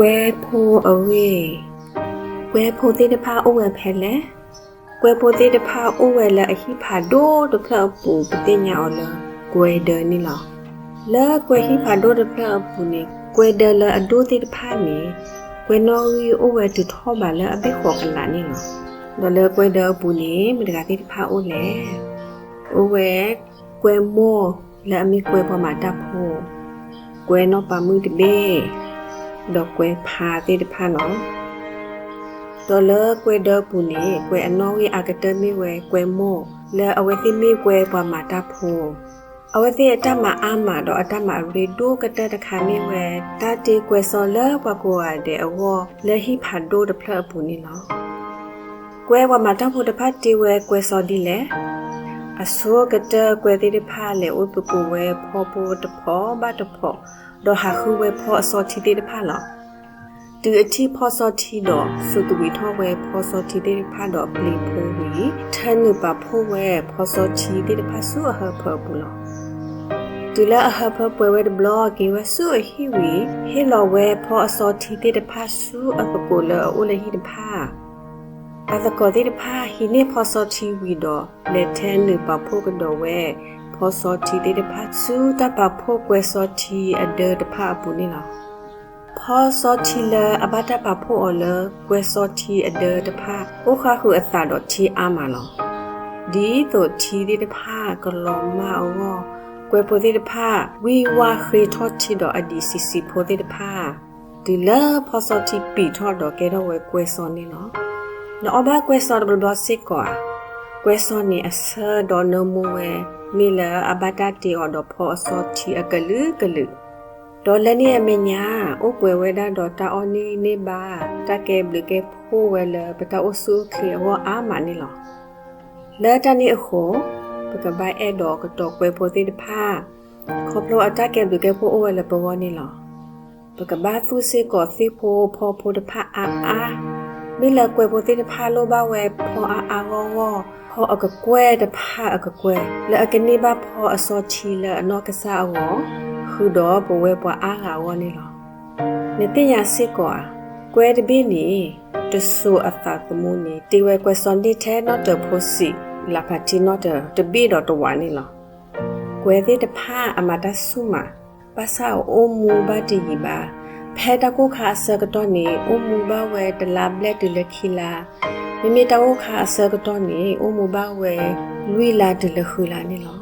ကွဲဖိအဂ့ၢ်, ကွဲဖိသ့ၣ်တဖၣ်အိၣ်ဝဲဖဲလဲၣ်. ကွဲဖိသ့ၣ်တဖၣ်အိၣ်ဝဲလၢအဟံၣ်ဖးဒိၣ်တဖျၢၣ်အပူၤ ပသ့ၣ်ညါအီၤလၢ ကွဲဒၢန့ၣ်လီၤ. လၢကွဲဟံၣ်ဖးဒိၣ်တဖျၢၣ်အပူၤန့ၣ် ကွဲဒၢလၢအဒိၣ်သ့ၣ်တဖၣ်န့ၣ် ကွဲနီၣ်ဂံၢ်အိၣ်ဝဲတုၤထီၣ်ဘးလၢအဘ့ၣ်ဃိးကလးန့ၣ်လီၤ. ဒီးလၢကွဲဒၢအပူၤန့ၣ် မတၤတဂၤသ့ၣ်တဖၣ်အိၣ်လဲၣ်. အိၣ်ဝဲ ကွဲမိၢ်လၢအမ့ၢ်ကွဲပှၤမၤတၢ်ဖိ, ကွဲနီၢ်ပၤမုၣ်တဘ့ၣ်, ဒီးကွဲဖါသ့ၣ်တဖၣ်လီၤ. ဒီးလၢကွဲဒၢအပူၤန့ၣ် ကွဲအနီၣ်ဂံၢ်အါကတၢၢ်မ့ၢ်ဝဲကွဲမိၢ် လၢအဝဲသ့ၣ်မ့ၢ်ကွဲပှၤမၤတၢ်ဖိ, အဝဲသ့ၣ်အတၢ်မၤအါမးဒီးအတၢ်မၤအရ့ဒိၣ်ကတၢၢ်တခါမ့ၢ်ဝဲ တၢ်တ့ကွဲစီလၢပှၤကိးဂၤဒဲးအဂီၢ် လၢဟံၣ်ဖးဒိၣ်တဖျၢၣ်အပူၤန့ၣ်လီၤ. ကွဲပှၤမၤတၢ်ဖိတဖၣ်တ့ဝဲကွဲစီဒ်လဲၣ်. အဆိကတၢၢ်ကွဲသ့ၣ်တဖၣ်လဲၤအိၣ်သကိးဝဲဖီဖိတဖိးဘၣ်တဖိး, ဒီးဟးဃုဝဲဖီအစီထံသ့ၣ်တဖၣ်လီၤ. တုၤအထံၣ်ဖီစီထံဒီး စူးသဝံးထီၣ်ဝဲဖီစီထံသ့ၣ်တဖၣ်ဒီးပျ့ၤဖိဝံၤ ထၢနုာ်ပာ်ဖှိၣ်ဝဲဖီစီထံသ့ၣ်တဖၣ်ဆူအဟၢဖၢအပူၤလီၤ. တုၤလၢအဟၢဖၢပှဲၤဝဲတဘျီ က့ၤဝဲဆူအဟံၣ်ဝံၤ ဟ့ၣ်လီၤဝဲဖီအစီထံသ့ၣ်တဖၣ်ဆူအသကိးလၢအအိၣ်လၢဟံၣ်တဖၣ် အသကိးသ့ၣ်တဖၣ်ဟံးန့ၢ်ဖီစီထံဝံၤဒီး လဲၤထၢနုာ်ပာ်ဖှိၣ်ကဒီးဝဲ ဖီစီထံသ့ၣ်တဖၣ်ဆူတၢ်ပာ်ဖှိၣ်ကွဲစီထံအဒၢတဖၣ်အပူၤန့ၣ်လီၤ. ဖီစီထံလၢအဘၣ်တၢ်ပာ်ဖှိၣ်အီၤလၢကွဲစီထံအဒၢတဖၣ် အိၣ်ဃါဃုာ်အသးဒီးထံအါမးလီၤ. ဒ်သိးထံသ့ၣ်တဖၣ်ကလီၤမၢ်အဂီၢ် ကွဲဖိသ့ၣ်တဖၣ် ဝံၢ်ဝၢ်ဃ့ထီၣ်ထံဒီးအဒံးဆံးဆံးဖိသ့ၣ်တဖၣ် တုၤလၢဖီစီထံပံာ်ထီၣ်ဒီးကဲထီၣ်ဝဲကွဲစီန့ၣ်လီၤ. နအီၣ်ဘၣ်ကွဲစီတဘျီဘျီစ့ၢ်ကီးဧါ. ကွဲစီန့ၣ်အဆၢဒီးနၢမူဝဲ မ့ၢ်လၢအဘၣ်တၢ်တ့အီၤဒီးဖီအစီထံအကလုာ်ကလုာ်, ဒီးလၢန့ၣ်အမဲာ်ညါ အိၣ်ပှဲၤဝဲဒၣ်ဒီးတၢ်အီၣ်န့ၢ်န့ၢ်ဘါ, တၢ်ကဲဘျုးကဲဖှိၣ်ဝဲလၢပတၢ်အိၣ်ဆူၣ်အိၣ်ချ့အဂီၢ်အါမးန့ၣ်လီၤ. လၢတၢ်န့ၣ်အဃိ, ပကဘၣ်အဲၣ်ဒိးကတီၤကွဲဖိသ့ၣ်တဖၣ် ခီဖျိအတၢ်ကဲဘျုးကဲဖှိၣ်အိၣ်ဝဲလၢပဂီၢ်န့ၣ်လီၤ. ပကဘၣ်သူၣ်စ့ၢ်ကီးသ့ၣ်ဖိဖီဖိတဖၣ်အါအါ, မ့ၢ်လၢကွဲဖိသ့ၣ်တဖၣ်လိၣ်ဘၣ်ဝဲဖီအါအါဂီၢ်ဂီၢ်, ဖီအကကွဲၢ်တဖၣ်အကကွဲၢ် လၢအကန့ၢ်ဘၣ်ဖီအစီထံလၢအနီၢ်ကစၢ်အဂီၢ်, ဃုာ်ဒီးပဝဲပှၤအါဂၤအဂီၢ်န့ၣ်လီၤ. နသ့ၣ်ညါစ့ၢ်ကီးဧါ, ကွဲတဘ့ၣ်န့ၣ် တစိၤအသးသမူန့ၣ် တ့ဝဲကွဲစီန့ၢ်ထဲနီၣ်တၢၤဖိဆံး လၢဖးထံနီၣ်တၢၤတဘ့ၣ်ဒီးတဝးန့ၣ်လီၤ. ကွဲသ့ၣ်တဖၣ်အမၤတၢ်ဆူၣ်မး, ဘၣ်ဆၣ်အအိၣ်မူဘၣ်တယံာ်ဘၣ်. ဖဲတၢ်ကိၢ်ခါအဆၢကတီၢ်န့ၣ် အိၣ်မူဘၣ်ဝဲတလါဘျဲၣ်တုၤလၢခံလါ, မ့မ့ၢ်တၢ်ကိၢ်ခါအဆၢကတီၢ်န့ၣ် အိၣ်မူဘၣ်ဝဲလွံၢ်လါတုၤလၢဃုလါန့ၣ်လီၤ.